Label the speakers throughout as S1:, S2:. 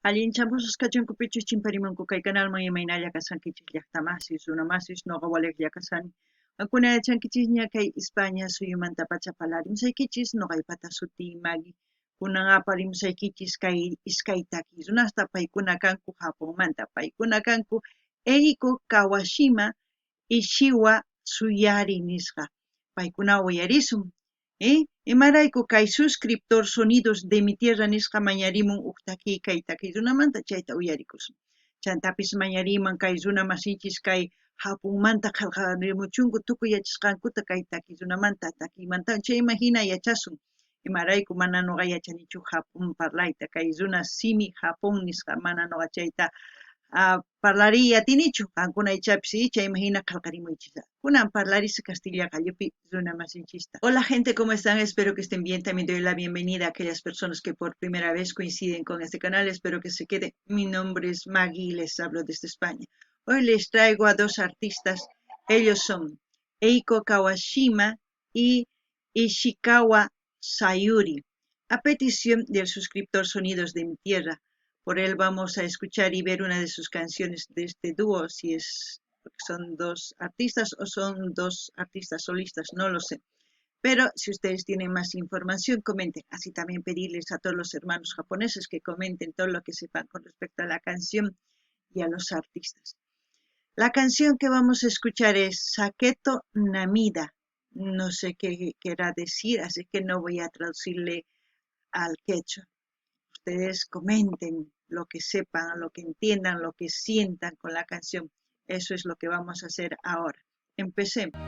S1: Allinchamusqas kachunku pichus chimparimunku kay kanalman imaynalla kasqankichis llaqtamasis, runamasis, noqa walejlla kashani. Qankuna yachankichisña kay España suyumantapacha parlarimusaykichis, noqaypata sutiy Maggie. Kunan aparimusaykichis kay iskay takiy runasta, paykuna kanku Japonmanta, paykuna kanku Eiko Kawashima, Ishiwa Suyari nisqa. Paykuna uyarisun. ¿Eh? Imarayku kay suscriptor Sonidos de mi Tierra nisqa mañarimun uj takiy kay takiy runamanta chayta uyarikusun. Chantapis mañariman kay runa masinchis kay Japonmanta qhelqarimuchunku tukuy yachasqankuta kay takiy runamanta takiymanta chayman jina yachasun. Imarayku mana noqa yachanichu Japón parlayta kay runa simi Japón nisqa mana noqa chayta parlariy atinichu qankuna ichapis chayman jina qhelqarimuychis. Kunan parlaris castilla qallupi runa masinchista. Hola gente, ¿cómo están? Espero que estén bien. También doy la bienvenida a aquellas personas que por primera vez coinciden con este canal. Espero que se queden. Mi nombre es Maggie y les hablo desde España. Hoy les traigo a dos artistas. Ellos son Eiko Kawashima y Ishikawa Sayuri, a petición del suscriptor Sonidos de mi Tierra. Por él vamos a escuchar y ver una de sus canciones de este dúo, si es son dos artistas o son dos artistas solistas, no lo sé. Pero si ustedes tienen más información, comenten. Así también pedirles a todos los hermanos japoneses que comenten todo lo que sepan con respecto a la canción y a los artistas. La canción que vamos a escuchar es Saketo Namida. No sé qué querrá decir, así que no voy a traducirle al quechua. Ustedes comenten lo que sepan, lo que entiendan, lo que sientan con la canción. Eso es lo que vamos a hacer ahora. Empecemos.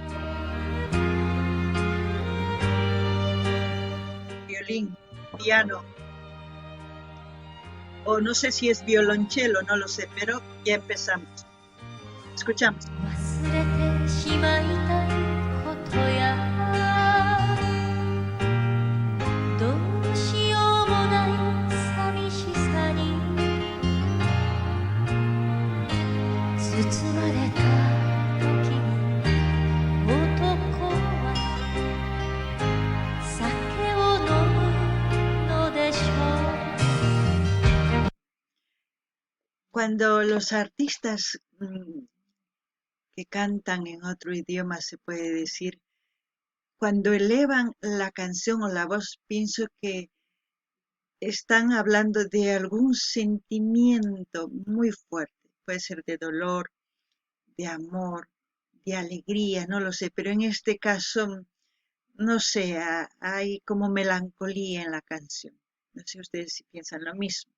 S1: Violín, piano, o no sé si es violonchelo, no lo sé, pero ya empezamos. Escuchamos. Cuando los artistas que cantan en otro idioma, se puede decir, cuando elevan la canción o la voz, pienso que están hablando de algún sentimiento muy fuerte. Puede ser de dolor, de amor, de alegría, no lo sé, pero en este caso, no sé, hay como melancolía en la canción. No sé ustedes si piensan lo mismo.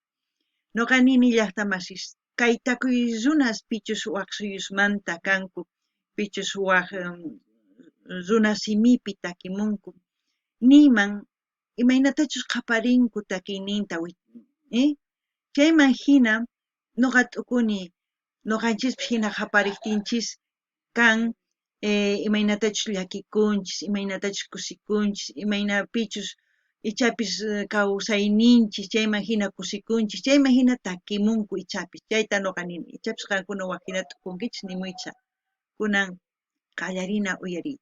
S1: Noqa nini llaqtamasis kay takiy runas pichus waj suyusmanta kanku, pichus waj runa simipi takimunku, niman imaynatachus qhaparinku takiyninta, chayman hina noqa t'ukuni noqanchispis hina qhapariktinchis kan imaynatachus llakikunchis, imaynatachus kusikunchis, imaynapichus ichapis kawsayninchis chayman hina kusikunchis, chayman hina takimunku ichapis, chayta noqa nini, ichapis qankuna waj hina t'ukunkichis nimuycha. Kunan qallarina uyariyta.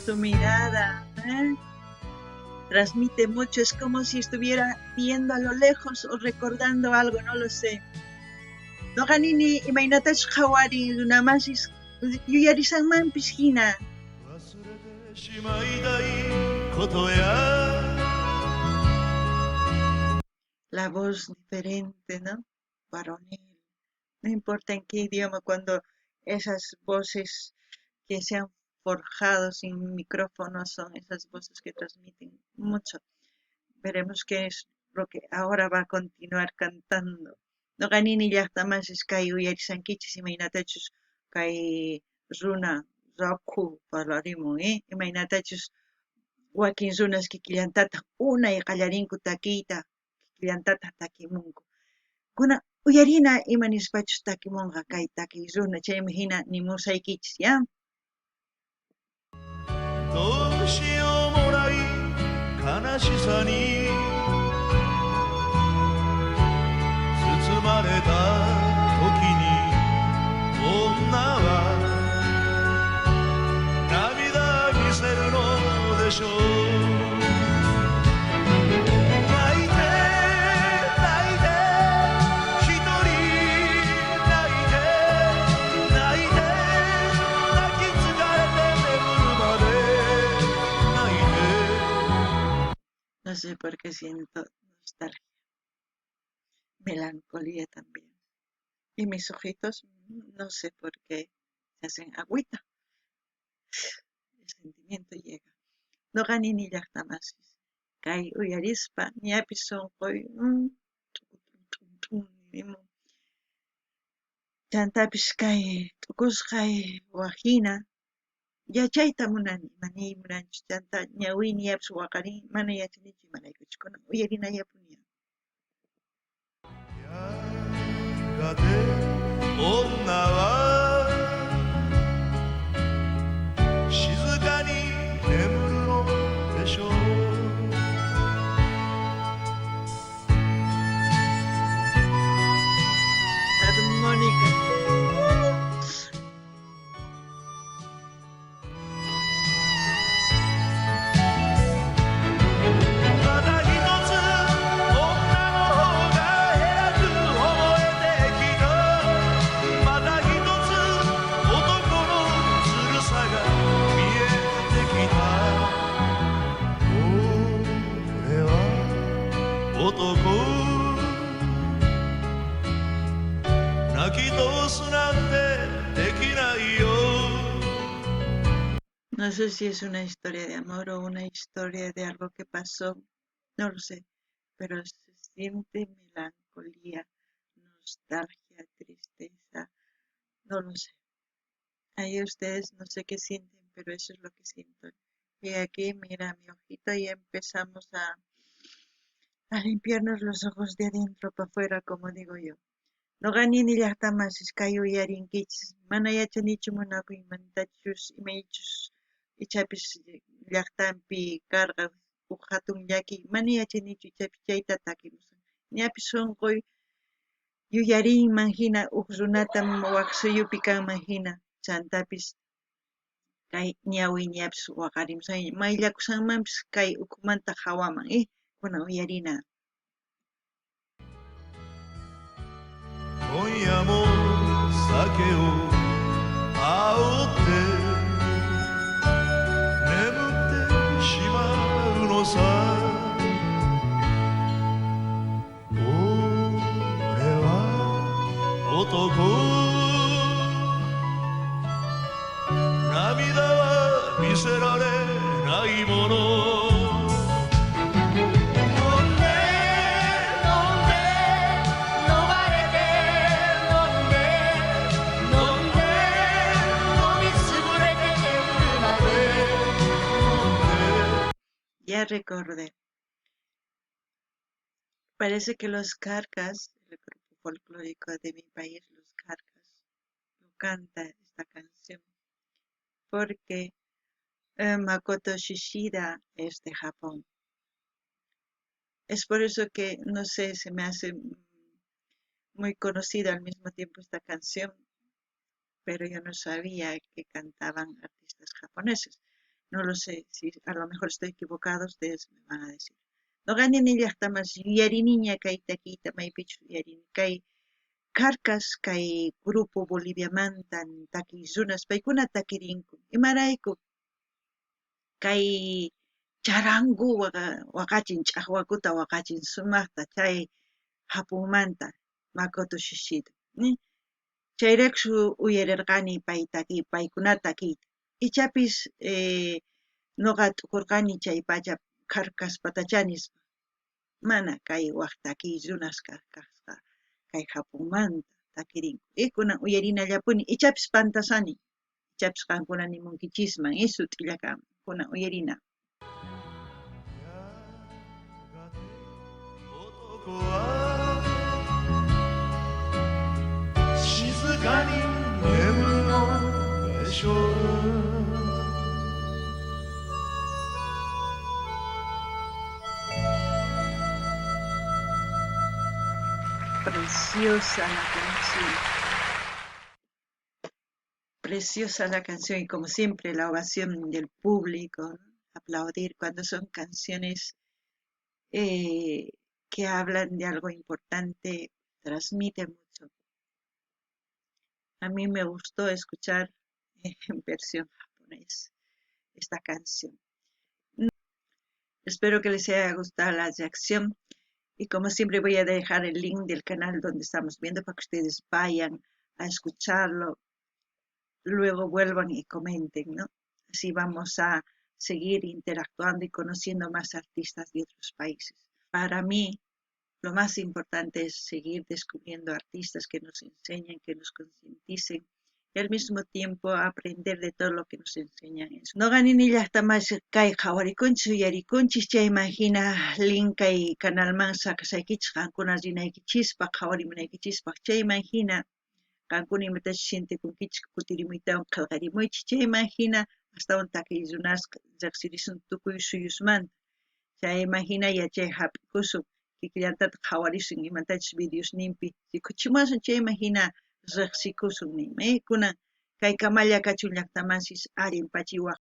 S1: Su mirada, ¿eh? Transmite mucho, es como si estuviera viendo a lo lejos o recordando algo, no lo sé. Noqa nini imaynatachus qhawarin runamasis yuyarisanmanpis hina. La voz diferente, ¿no? Varonil. No importa en qué idioma, cuando esas voces que se han forjado sin micrófono son esas voces que transmiten mucho. Veremos qué es lo que ahora va a continuar cantando. Noqa nini llaqtamasis kay uyarisankichis imaynatachus kay runa rakhu parlarimun, imaynatachus wakin runas kikillantataq unay qallarinku takiyta, kikillantataq takimunku. Kuna Uyarina ima nispachus takimunqa kay takiy runa, chayman hina nimusaykichis, ya?
S2: どうしようもない悲しさに包まれた時に女は涙見せるのでしょう。泣いて泣いて一人泣いて泣いて泣き疲れて眠るまで泣いて。
S1: No sé por qué siento nostalgia, melancolía también. Y mis ojitos, no sé por qué, se hacen agüita. El sentimiento llega. Noqa nini llaqtamasis kay uyarispa ñapis sunquy t'un nimun. Chantapis kay t'ukusqay wajina yachayta munani, ima niy munanchus, chanta ñawiniyapis waqarin, mana yachanichu imaraykuchus kunan uyarinallapuni.
S2: やがて女は静かに眠るのでしょう。
S1: Armónica.
S2: また一つ女の方が偉く思えてきた。また一つ男のずるさが見えてきた。俺は男、泣き通すなんてできないよ。
S1: No sé si es una historia de amor o una historia de algo que pasó, no lo sé, pero se siente melancolía, nostalgia, tristeza, no lo sé. Ahí ustedes no sé qué sienten, pero eso es lo que siento. Y aquí, mira, mi ojito, y empezamos a limpiarnos los ojos de adentro pa' afuera, como digo yo. Noqa nini llaqtamasis kay uyarinkichis, mana yachanichu munakuymantachus, imaychus ichapis llaqtanpi karqa uj hatun llakiy, mana yachanichu ichapis chayta takimusan. Ñapis sunquy yuyarinman hina uj runata wak suyupi kanman hina, chantapis kay ñawiniyapis waqarimusan, mayllakusanmanpis kay ukhumanta hawaman, kunan uyarina.
S2: 今夜も酒を煽って眠ってしまうのさ。俺は男、涙は見せられないもの。飲んで飲んで飲まれて飲んで飲んで飲みつぶれて眠るまで飲んで。
S1: Ya recordé. Parece que los Kjarkas, el grupo folclórico de mi país, los Kjarkas, lo canta esta canción porque Makoto Shishida es de Japón. Es por eso que, no sé, se me hace muy conocida al mismo tiempo esta canción, pero yo no sabía que cantaban artistas japoneses. No lo sé, si a lo mejor estoy equivocado, ustedes me van a decir. Noqa nini llaqtamas yuyariniña kay takiyta maypichus uyarini kay Kjarkas kay grupo Boliviamanta takiy runas paykuna takirinku imarayku kay charangu waqachin ch'aqwakuta waqachin sumaqta chay Japonmanta Makoto Shishida, chayrayku uyarirqani pay takiy paykunata takiyta ichapis noqa t'ukurqani chay pacha Kjarkaspatachá nispa, mana kay wak takiy runas kasqa kay Japonmanta takirinku. Kunan uyarinallapuni ichapis pantasani, ichapis qankuna nimunkichisman, sut'illa kanman, kunan uyarina.
S2: やがて男はかに眠るのでしょう。
S1: Preciosa la canción. Preciosa la canción y como siempre la ovación del público, ¿no? Aplaudir cuando son canciones que hablan de algo importante, transmite mucho. A mí me gustó escuchar en versión japonés esta canción. Espero que les haya gustado la reacción y como siempre voy a dejar el link del canal donde estamos viendo para que ustedes vayan a escucharlo, luego vuelvan y comenten, ¿no? Así vamos a seguir interactuando y conociendo más artistas de otros países. Para mí, lo más importante es seguir descubriendo artistas que nos enseñen, que nos concienticen y al mismo tiempo aprender de todo lo que nos enseñan. Noqa nini llaqtamasi kay qhawarikunchis uyarikunchis chayman hina link kay canalman saqesaykichis qankuna rinaykichispaq qhawarimunaykichispaq chayman hina qankuna imatachus sientekunkichis kutirimuytawan qhelqarimuychis chayman hina astawan takiy runasqa riqsirisun tukuy suyusmanta chayman hina yachay hap'ikusun kikillantataq qhawarisun imatachus videosninpi rikuchimuwasun chayman hina riqsikusun niyman kunan kaykamalla kachun llaqtamasis allin pachiwaq.